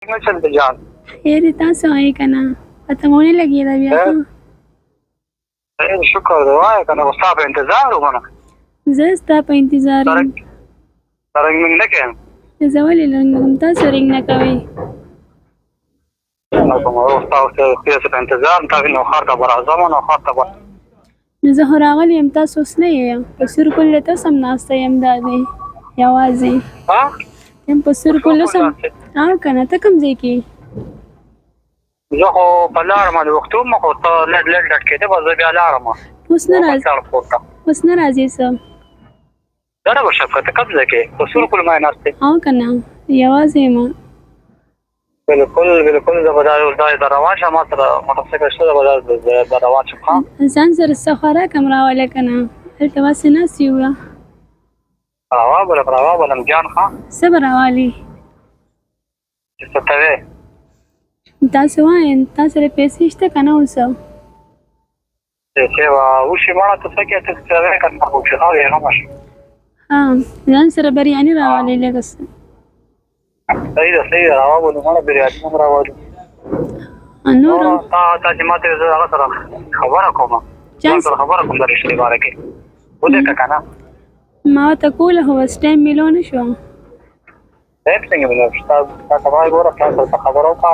څنګه چل دی جان؟ خیر دی، تاسو وایئ که نه؟ پته مو نه لګېده بیا. خیر شکر دی، وایه که نه، خو ستا په انتظار وم نه. زه ستا په انتظار یم. رنګ مې نه کوم. زه ولې رنګ کوم؟ تاسو رنګ نه کوئ. نه کوم، اوس تا اوس په انتظار تا نو ښار ته به راځم، نو ښار ته به. نو زه خو راغلی یم، تاسو اوس نه یې. په سور پل له تاسو هم ناسته یم، دا دی یوازې یم په سور پل اوس هم. او که نه، ته کوم ځای کې؟ زه خو په لاره باندې وختي وم، خو ته لږ لږ لټ کېده، بس زه بیا لاړم. اوس نه راځې؟ اوس نه راځې؟ څه دره به شفقت کوم ځای کې په سور پل ما ناست؟ او که نه، یوازې یم. بالکل بالکل، زه به دا اوس دا روان شم، ما سره موټرسایکل شته، زه به دا روان شم. ښه ځان سره څه خوراک هم راوله که نه، هلته به هسې ناست یو. راوبلم راوبلم جان. ښه څه به راوالي؟ چې څه ته وې؟ تاسو وایئ، تاسو سره پیسې شته که نه اوس؟ پیسې به وشي مړه، ته څه کې، ته څه وې که نه؟ خو چې ښه وې غمه شي. ها، ځان سره بریاني راولئ لږه څه. صحیح ده صحیح ده، راوبلو مړه، بریاني هم راولو. نور تا تا چې ماته زه هغه سره خبره کوم، چا سره خبره کوم د رشتې باره کې ودې که نه؟ ما ورته کوله خو بس ټایم میلو نه شو. ټایم څنګه میلو شو؟ تا تا ته وایي ګوره، پلار سره خبره وکړه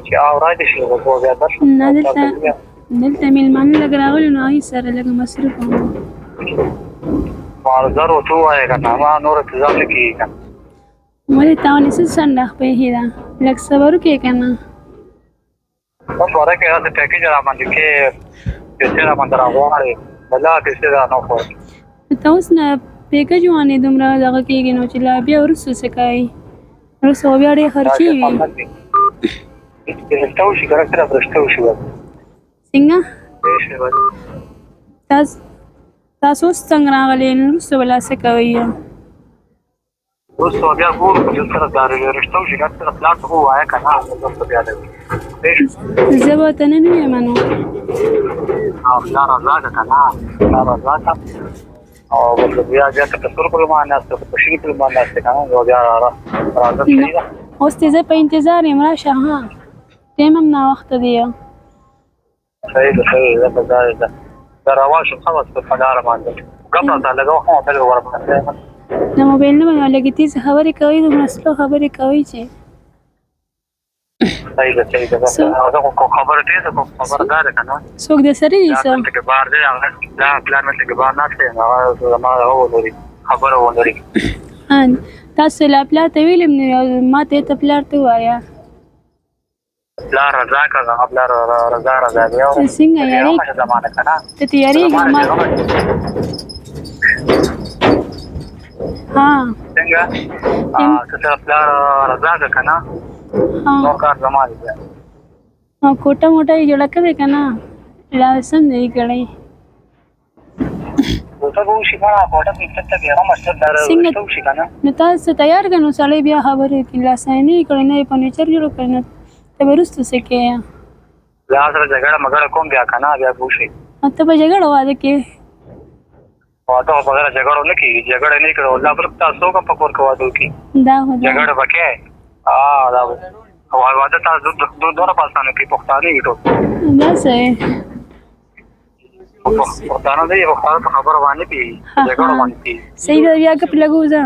چې او را دې شي، خو بیا درشم. نه، دلته دلته مېلمانه لږ راغلي، نو هغوی سره لږ مصروف وم. زر ورته ووایه که نه، ما نور انتظار نه کېږي که نه. ولې تا ولې څه څنډه خپېښې ده؟ لږ صبر وکړې که نه. بس وره کې هسې پیکیج را باندې کې پیسې را باندې راغواړې، بلا پیسې را نه خوري. ته اوس نه پیکج وانې دومره دغه کېږي، نو چې لا بیا وروسته څه کوي؟ وروسته خو بیا ډېر خرچې وي. رشته وشي که نه، صرف رشته وشي بس. څنګه تاسو اوس څنګه راغلې؟ نو وروسته به لا څه کوئ؟ اوس نو بیا ګورو چې سره دا رښتا وشي که سره پلار ته ووایه که نه، نو زه بیا دی. زه به ورته نن ووایم نو. او پلار رضا که که نه، پلار رضا که او بس بیا بیا که په سور پل باندې ناست، په شین پل باندې ناست که نه، نو بیا راځه. صحیح ده. اوس دې زه په انتظار یم، راشه. ها، ټایم هم ناوخته دی. صحیح ده صحیح ده، په ځای ده، زه روان شم. ښه، بس په لاره باندې ګپ راته لګوه، ښه موبایل به ورباندې. د موبایل نه باندې لږې تېزې خبرې کوئ، دومره سلو خبرې کوئ چې. صحیح ده صحیح ده، زه خو خبره تېزه کوم، خبره دا ده که نه. څوک د سره دي؟ څه کې بار دی هغه، دا پلان مې کې بار ناست دی، هغه زما هغه ولري، خبره ولري. تاسو لا پلار ته ویلم، نو ما ته ته پلار ته وایه. پلار رضا که، هغه پلار رضا رضا دی. څنګه یاري زمانه که نه؟ ته تیارېږې ما؟ ها څنګه ته سره پلار رضا که که نه، نور کار زما دی. کوټه موټه یې جوړه کړې که نه؟ لا سم نه یې کړی. کوټه به وشي مړه، کوټه به ته بېغمه شه، دا رشته وشي که نه. نو تاسو تیار که نو سړی بیا خبرې کوي. لا څه نه یې کړی، نه یې فرنیچر جوړ کړی، نو ته به وروسته څه کوې؟ بیا سره جګړه مګړه کوم بیا که نه، بیا به وشي. ته به جګړه واده کې؟ واده خو بغیر جګړو نه کېږي، جګړه نه کړو الله بل تاسو کوم په کور کې واده وکړي. دا خو جګړه به کې. دا واده تاسو دوه پاسانه کې پښتانه یې ټول. دا څه پښتانه دی، پښتانه په خبره باندې پیږي، جګړه باندې پیږي. صحیح ده، بیا ګپ لګو. ځه.